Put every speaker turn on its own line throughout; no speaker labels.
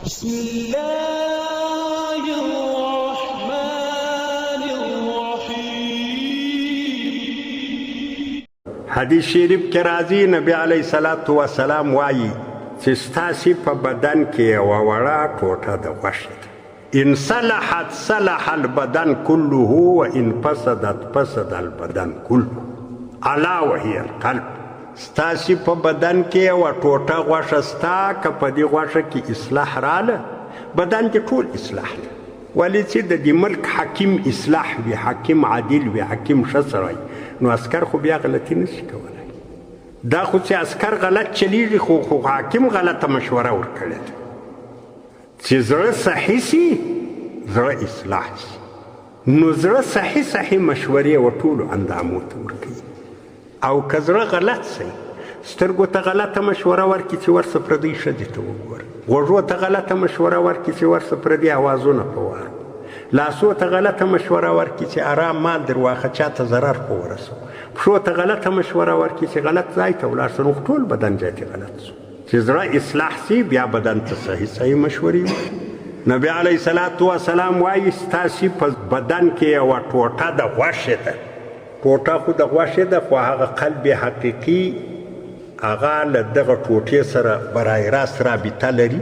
بسم الله الرحمن الرحیم.
حدیث شریف کې راځي، نبی علیه الصلاة والسلام وایي چې ستاسې په بدن کې یوه وړه ټوټه د غوښې ده، ان صلحت صلح البدن كله وان فسدت فسد البدن كله، الا وهي القلب. ستاسې په بدن کې یوه ټوټه غوښه ستا، که په دې غوښه کې اصلاح راله بدن دې ټول اصلاح ده. ولې چې د دې ملک حاکم اصلاح وي، حاکم عادل وي، حاکم ښه سړی، نو عسکر خو بیا غلطي نشي کولی. دا خو چې عسکر غلط چلیږي، خو حاکم غلطه مشوره ورکړې ده چې زړه صحیح سي زړه اصلاح سي. نو زړه صحیح صحیح مشورې و ټولو اندامو ته ورکوي. او که زړه غلط سي، سترګو ته غلطه مشوره ورکړي چې ورسه پردۍ ښځې ته وګوره، غوږو ته غلطه مشوره ورکړي چې ورسه پردي اوازونه په واره، لاسو ته غلطه مشوره ورکړي چې ارام مال در واخه چا ته ضرر په ورسو، پښو ته غلطه مشوره ورکړي چې غلط ځای ته ولاړ سه، نو ټول بدن ځای غلط سو. چې زړه اصلاح سي بیا بدن ته صحیح صحیح مشورې وکړي. نبی علیه الصلاة والسلام وایي ستاسې په بدن کې یوه ټوټه د غوښې ده، ټوټه خو د غوښې ده، خو هغه قلب حقیقي هغه له دغه ټوټې سره برای راست رابطه لري.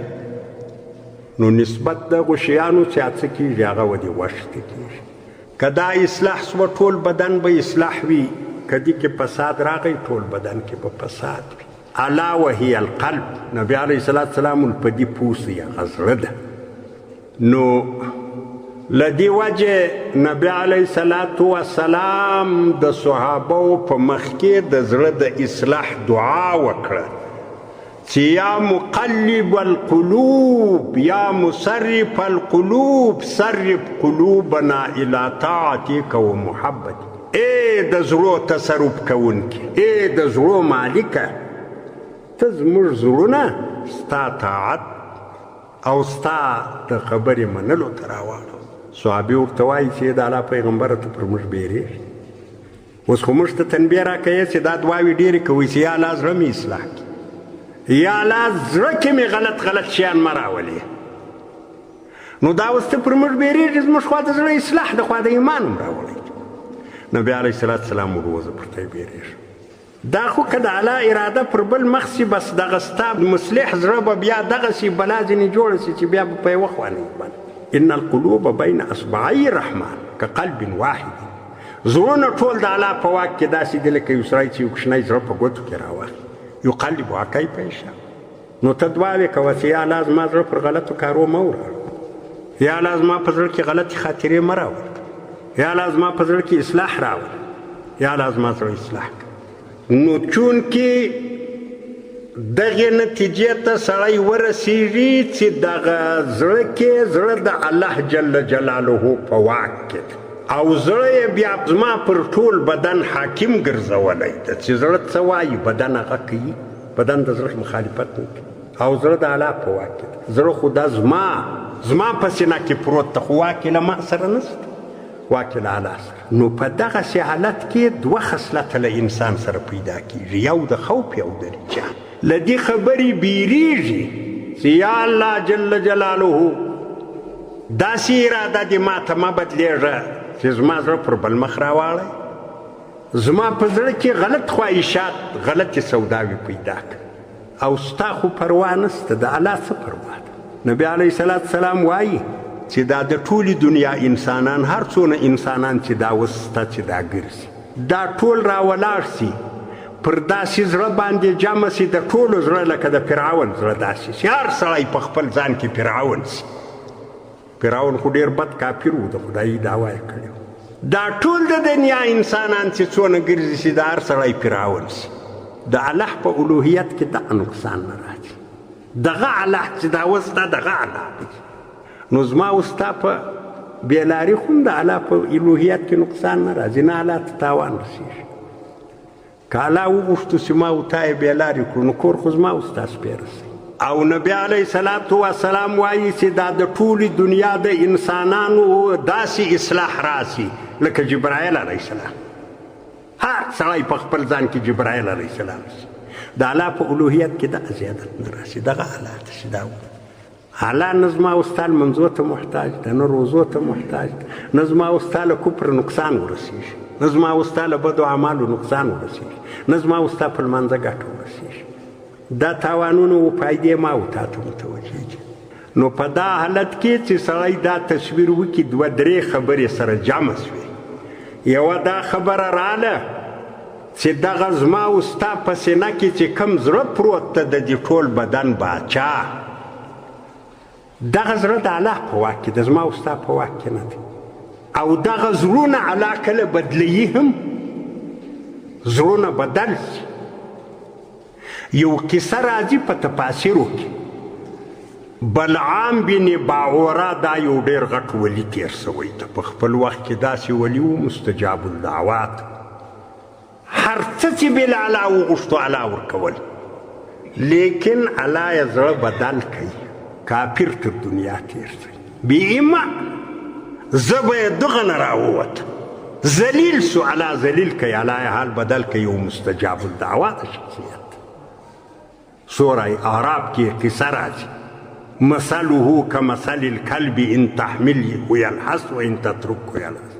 نو نسبت دغو شیانو چې څه کېږي هغه و دې غوښې ته کېږي. که دا اصلاح سوه ټول بدن به اصلاح وي، که دې کې فساد راغی ټول بدن کې به فساد وي. الا وهي القلب. نبی علیه الصلاة والسلام په دې پوه سئ هغه زړه ده. نو له دې وجې نبی علیه الصلاة والسلام د صحابو په مخ کې د زړه د اصلاح دعا وکړه چې یا مقلب القلوب یا مصرف القلوب صرف قلوبنا الی طاعتک و محبتک. ای د زړو تصرف کوونکې، ای د زړو مالکه، ته زموږ زړونه ستا طاعت او ستا د خبرې منلو ته راواړه. صحابي ورته وایي چې د الله پیغمبره ته پر موږ بیرېږي، اوس خو موږ ته تنبیه راکوې چې دا دعاوې ډېرې کوئ چې یا الله زړه مې اصلاح کړي، یا الله زړه کې مې غلط غلط شیان مه راولې. نو دا اوس ته پر موږ بیرېږي، زموږ خوا د زړه اصلاح د خوا د ایمان هم راوړی. نبي علیه الصلاة والسلام ورته پر ته بیرېږي. دا خو که د الله اراده پر بل مخ سي، بس دغه ستا مصلح زړه به بیا دغسې بلا ځینې جوړه سي چې بیا به په یوه خوا نه وي. ان القلوب بین اصبعی الرحمن کقلب واحد. زړونه ټول د الله په واک کې داسې دي لکه یو سړی چې یو کوچنی زړه په ګوتو کې راواخلي، یقلبها کیف یشاء. نو ته دعاوې کوه چې یا الله زما زړه پر غلطو کارو مه وراړوه، یا الله زما په زړه کې غلطې خاطرې مه راوله، یا الله زما په زړه کې اصلاح راوله، یا الله زما زړه اصلاح کړه. نو چونکې دغې نتیجې ته سړی ورسیږي چې دغه زړه کې زړه د الله جل جلاله په واک کې ده او زړه یې بیا زما پر ټول بدن حاکم ګرځولی ده چې زړه څه وایي بدن هغه کوي، بدن د زړه مخالفت نه کوي او زړه د الله په واک کې ده. زړه خو دا زما په سینه کې پروت ده، خو واک یې له ما سره نشته، واک یې له الله سره. نو په دغسې حالت کې دوه خصلته له انسان سره پیدا کیږي، یو د خوف یو د رجا. له دې خبرې بیریږي چې یا الله جل جلاله داسې اراده دې ما ته مه بدلېږه چې زما زړه پر بل مخ راواړی، زما په زړه کې غلط خواهشات غلطې سوداوې پیدا کړه، او ستا خو پروا نشته، د الله څه پروا ده. نبی علیه الصلاة والسلام وایي چې دا د ټولې دنیا انسانان، هر څونه انسانان چې دا اوس سته چې دا ګرځي، دا ټول راولاړ سي پر داسې زړه باندې جمع سي، د ټولو زړه لکه د فرعون زړه داسې سي، هر سړی په خپل ځان کې فرعون سي. فرعون خو ډېر بد کافر و، د خدایي دعوا یې کړې وه. دا ټول د دنیا انسانان چې څونه ګرځي سي، د هر سړی فرعون سي. د الله په الوهیت کې دا نقصان نه راځي، دغه الله چې دا اوس ده دغه الله دی. نو زما او ستا په بېلاري خو هم د الله په الوهیت کې نقصان نه راځي، نه الله ته تاوان رسېږي. که الله وغوښتو چې ما او تا یې بېلارې کړو، نو کور خو زما او ستا سپی رسوي. او نبی علیه الصلاة والسلام وایي چې دا د ټولې دنیا د انسانانو داسې اصلاح راسي لکه جبرائیل علیه السلام. هر سړی په خپل ځان کې جبرائیل علیه السلام سي. د الله په الوهیت کې دا زیادت نه راسي، دغه الله ته چې دا الله نه زما او ستا لمونځو ته محتاج ده، نه روزو ته محتاج ده، نه زما او ستا له کفر نقصان ورسېږي، نه زما او ستا له بدو اعمالو نقصان ورسېږي، نه زما او ستا په لمانځه ګټه ورسېږي. دا تاوانونه او فایدې ما او تا ته متوجه دي. نو په دا حالت کې چې سړی دا تصویر وکړي، دوه درې خبرې سره جمع شوې. یوه دا خبره راله چې دغه زما او ستا په سینه کې چې کوم زړه پروت ده، د دې ټول بدن باچا، دغه زړه د الله په واک کې ده، زما او ستا په واک کې نه دی. او دغه زړونه الله کله بدلوي هم، زړونه بدل شي. یو قصه راځي په تفاسیرو کې، بلعام بن باعورا دا یو ډېر غټ ولي تېر سوی ده، په خپل وخت کې داسې ولي و، مستجاب الدعوات، هر څه چې بې له الله وغوښتو الله ورکول، لیکن الله یې زړه بدل کوي، کافر تر دنیا تېر شوی، بې ایمان، زه به یې دغه نه راووته، ذلیل سو، الله ذلیل کوي، الله یې حال بدل کوي، یو مستجاب الدعوات شخصیت. سوره اعراف کې قصه راځي، مثله کمثل الكلب ان تحمله يلحس وان تتركه يلحس،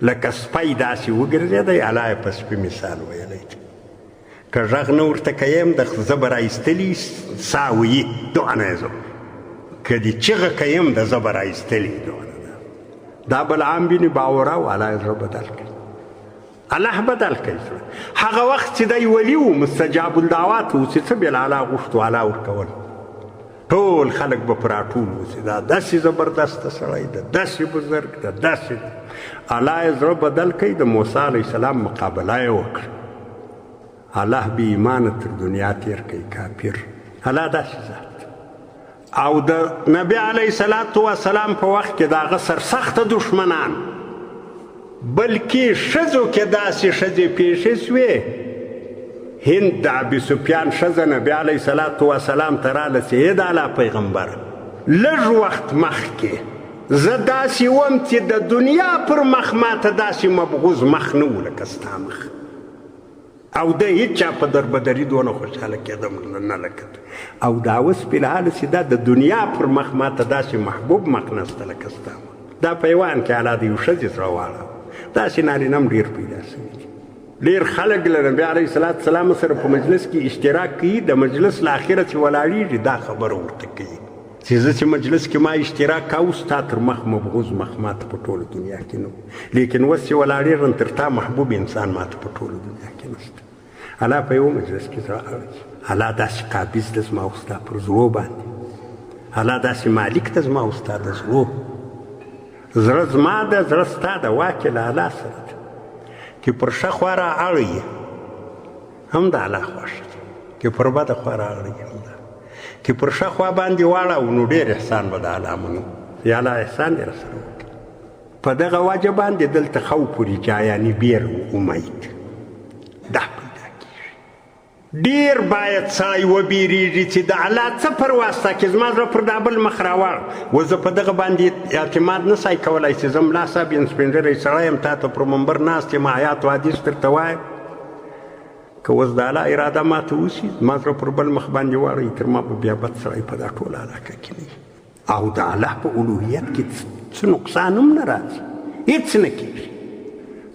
لکه سپی داسې وګرځېدی، الله یې په سپي مثال ویلی دی، که غږ نه ورته کوې هم د زبر راایستلي سا ویي دعا نه یې زه، که دې چیغه کوې هم د زبر راایستلي دعا نه ده. دا بلعام بن باورا و، الله یې زړه بدل کړ، الله بدل کړ زړه. هغه وخت چې دی ولي و، مستجاب الدعوات و، چې څه بې له الله غوښتو الله ورکول، ټول خلک به پر راټول وو چې دا داسې زبردست سړی ده، داسې بزرګ ده، داسې ده. الله یې زړه بدل کړ، د موسی علیه السلام مقابله یې وکړه، الله بې ایمانه تر دنیا تېر کړي، کافر. الله داسې ذات. او د نبی علیه الصلاة والسلام په وخت کې د هغه سرسخته دښمنان، بلکې ښځو کې داسې ښځې پېښې سوې. هند د ابي سفیان ښځه نبی علیه الصلاة والسلام ته راله چې ای د الله پیغمبر، لږ وخت مخکې زه داسې وم چې د دنیا پر مخ ماته داسې مبغوز مخ نه و لکه ستا مخ، او د هیچا په دربدري دونه خوشحاله کېدم نه لکه ته، او دا اوس په الحال چې دا د دنیا پر مخ ماته داسې محبوب مخ نشته لکه ستا مخ. دا په یوه آن کې الله د یو ښځې زړه واړاوه. داسې نارینه هم ډېر پیدا شوي دي. ډېر خلک له نبي علیه الصلاة والسلام سره په مجلس کې اشتراک کوي، د مجلس له اخره چې ولاړېږي دا خبره ورته کوي چې زه چې مجلس کې ما اشتراک کاوه، ستا تر مخ مبغوز مخ ماته په ټوله دنیا کې نه و، لیکن اوس چې ولاړېږم تر تا محبوب انسان ماته په ټوله دنیا کې نشته. الله په یوه مجلس کې زړه اړوي. الله داسې قابض ده زما او ستا پر زړو باندې، الله داسې مالک ده زما او ستا د زړو. زړه زما ده، زړه ستا ده، واک یې له الله سره ده. چې پر ښه خوا را اړوي هم د الله خوښه ده، چې پر بده خوا را اړوي هم ده. چې پر ښه خوا باندې واړاوو نو ډېر احسان به د الله منو، یا الله احسان دې راسره وکړي. په دغه وجه باندې دلته خوف و رجا یعنې بېره و امید دا پیدا کېږي. ډېر باید سړی وبېرېږي چې د الله څه پر واسطه کې زما زړه پر دا بل مخ راواړ و، زه په دغه باندې اعتماد نه سای کولی چې زه ملا صاحب یم، سپین ږیری سړی یم، تا ته پر منبر ناست یم، آیات و حدیث درته وایم. که اوس د الله اراده ماته وشي، زما زړه پر بل مخ باندې واړوي، تر ما به بیا بد سړی په دا ټوله علاقه کې نه وي. او د الله په الوهیت کې څه نقصان هم نه راځي، هېڅ نه کېږي.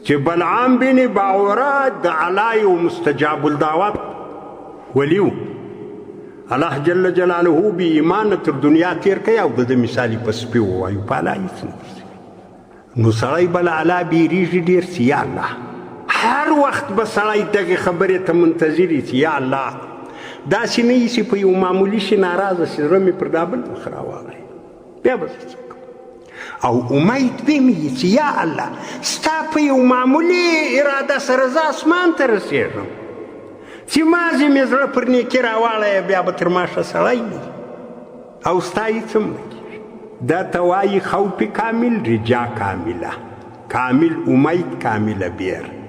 چې بلعام بن باعورا د الله یو مستجاب الدعوت ولي و، الله جل جلاله بې ایمانه تر دنیا تېر کوي او د ده مثال یې په سپي ووایو، په الله هېڅ نه ورسوي. نو سړی به له الله بېرېږي ډېر چې یا الله، هر وخت به سړی دغې خبرې ته منتظر وي چې یا الله، داسې نه وي چې په یو معمولي شي ناراضه شي، زړه مې پر دا بل مخ راواړوي، بیا به زه څه کوم؟ او امید به مې وي چې یا الله، ستا په یو معمولي اراده سره زه اسمان ته رسېږم، چې مازې مې زړه پر نیکي راواړی، بیا به تر ما ښه سړی وي او ستا هېڅ هم نه کېږي. دا ته وایي خوف کامل، رجا کامله، کامل امید، کامله بیر.